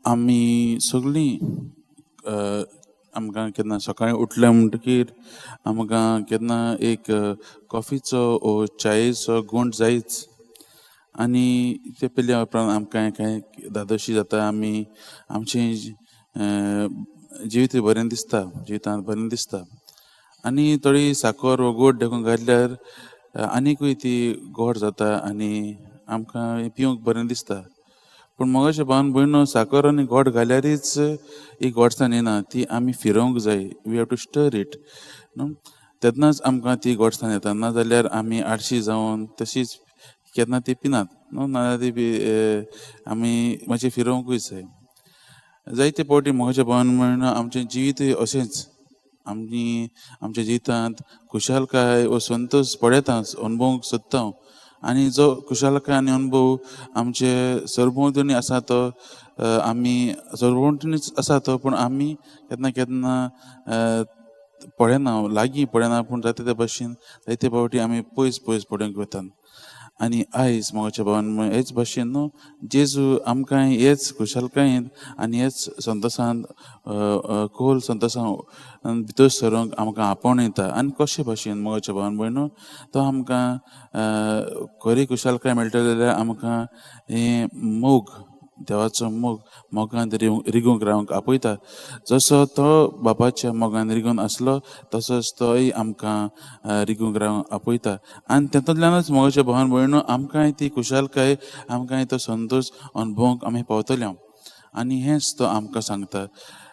आमी सगळीं आमकां केन्ना सकाळीं उठले म्हणटकीर आमकां केन्ना एक कॉफीचो ओ चायेचो घोंट जायच आनी ते पिल्या उपरांत आमकां कांय धादोशी जाता. आमी आमचें जिवीत बरें दिसता, जिवितांत बरें दिसता. आनी थोडी साकर वो गोड देखून घातल्यार आनीकूय ती गोड जाता आनी आमकां पिवंक बरें दिसता. पूण मोगाच्या भावान भयणो, साकर आनी गोड घाल्यारीच ही गोडसाण येना. ती आमी फिरोवंक जाय. We have to stir it, न्हू? तेन्नाच आमकां ती गोडसाण येता. नाजाल्यार आमी आडशी जावन तशीच केन्ना ती पिनात, न्हू? नाजाल्यार ती आमी मातशी फिरोवंकूय जाय. जायते फावटी, मोगाच्या भावान भयणो, आमचें जिवीतूय अशेंच. आमी आमच्या जिवितांत खुशालकाय वो संतोश पळयता, अनुभवूंक सोदता आनी जो खुशालकाय आनी अनुभव आमचे सरभोंवतणी आसा तो आमी सरभोंवतणीच आसा तो, पूण आमी केन्ना केन्ना पळयना, लागीं पळयना. पूण जाता ते भाशेन जायते फावटी आमी पयस पयस पळोवंक वतात. आनी आयज, मोगाच्या भावान, हेच भाशेन न्हू, जेजू आमकां हेच खुशालकायेन आनी हेच संतोशान, खोल संतोशान भितर सरूंक आमकां आपोवन येता. आनी कशे भाशेन, मोगाच्या भावान भयणो, तो आमकां खरी खुशालकाय मेळटली जाल्यार आमकां हें मोग, देवाचो मोग, मोगान रिगूंक रावंक आपयता. जसो तो बापाच्या मोगान रिगून आसलो, तसोच तोय आमकां रिगूंक रावंक आपयता. आनी तातूंतल्यानच, मोगाच्या भावान भयणो, आमकांय ती खुशालकाय, आमकांय तो संतोश अनुभवूंक आमी पावतले. आनी हेंच तो आमकां सांगता.